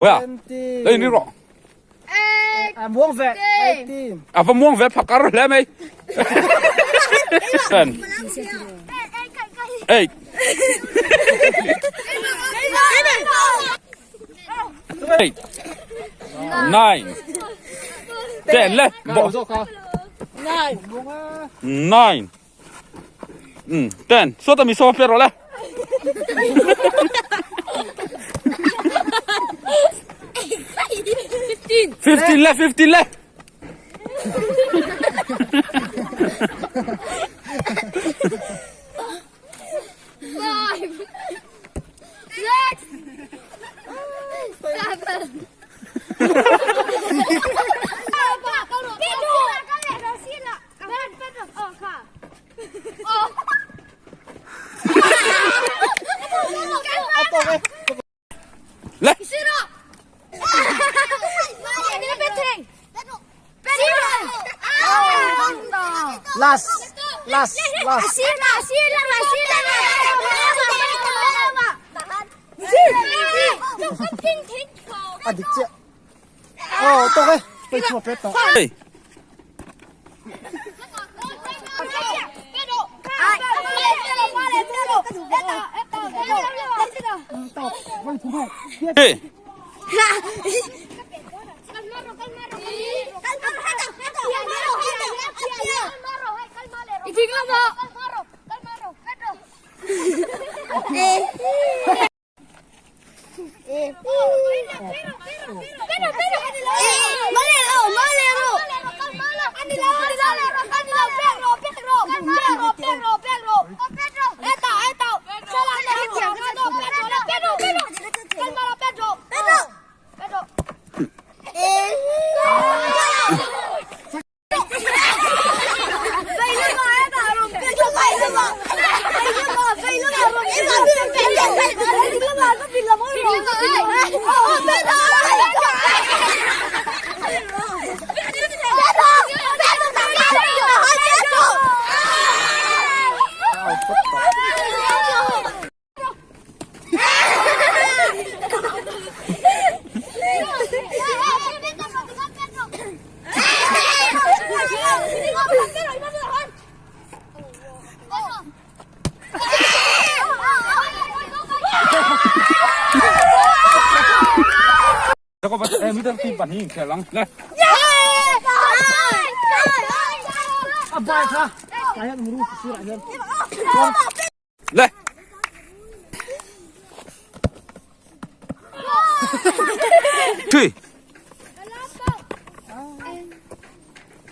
Oya, lei ni rawh. A muang ve. 18. A va muang ve phakar hle mai. 7 8 8 9 10 le. Bo. 9. 9 10. Sawta mi saw pe rawh le. 15 le, 15 le. Five, six, seven. Le. Last. Last. Last. A dik chiah. Oh, tawk e. Pei chhuak pet tawh. Hey. Hey. A bai kha. Kai hian muru sirah hian. Le. Three.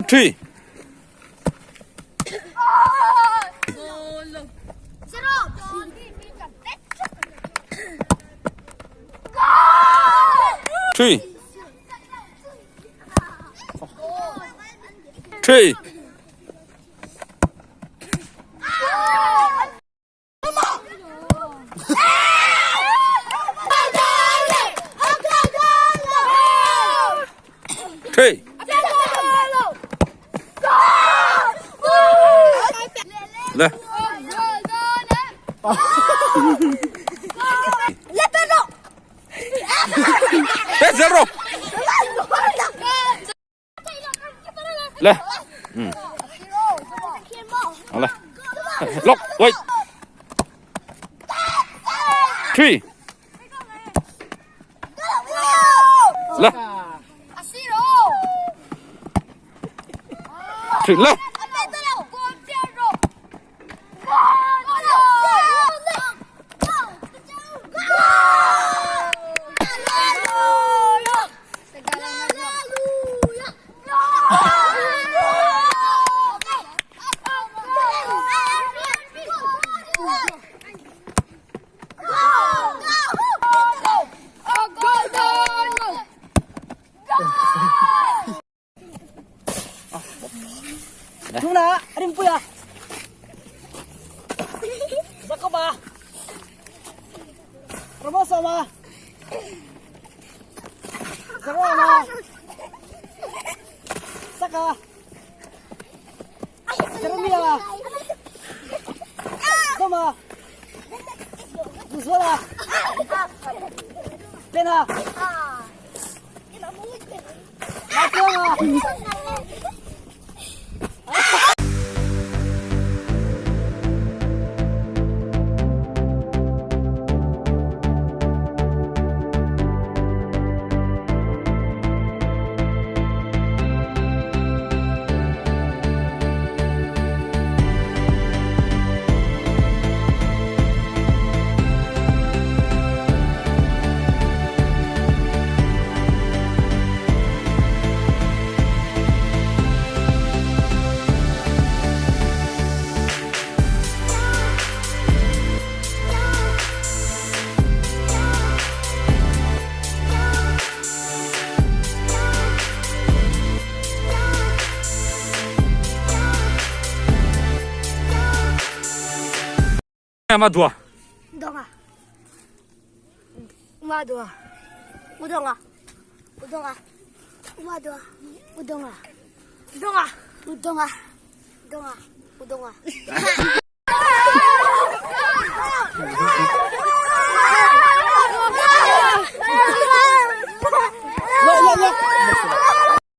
Three. Three. Three. Three. Le. Pet zel rawh. Le. Le. Lock. Wait. Three. Le. Three. Le. Tuna Rinpuia Jacoba Ramosawma Zarona Saka Jeremia Zoma Zuzola Pena. Ama dua. Donga. Uma dua. Udonga. Udonga. Uma dua. Udonga. Donga. Udonga. Donga. Udonga.